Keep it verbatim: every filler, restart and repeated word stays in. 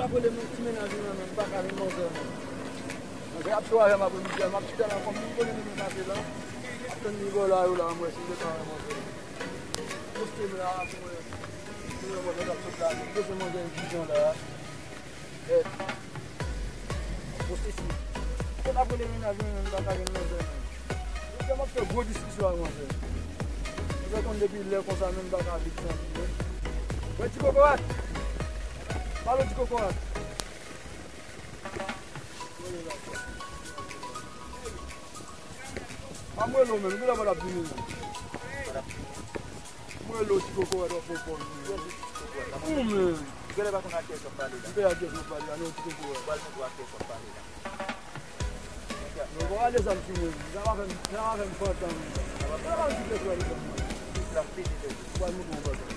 Ap rele m ti mennaj mwen menm, m pa ka vin manzè menm. Manzè ap cho avè m apre midi a, m ap chita la kòm moun konnen nou menm ap la. Ap tann li bò la yo la, m wè si m te ka wè manzè. Poste m la pou mwen. Pou mwen, mwen, mwen ap sot la, m bezwen manzè yon ti jan la. Èt. Poste si. Kòm ap rele mennaj mwen menm, m pa ka vin manzè menm. Jodi a m ap fè gwo diskisyon ak manzè. Ou fè konn depi lè konsa menm m pa ka vin san li menm. Wè ti kokorat. Pale ti kokorat. Pa mwen non menm, kilè w ap vini menm? Mwen lo ti kokorat w ap pran pòz menm. Ou menm. Genlè pa konn ak kiyès w ap pale la. M pe ak kiyès m ap pale la, non ti kokorat. Pral montre w ak kiyès w ap pale la. Non, pa gade zam sou mwen. Sa pa fè m, sa pa fè m pantan menm. Sa pa fè m ti kokorat. Pral montre w pantan.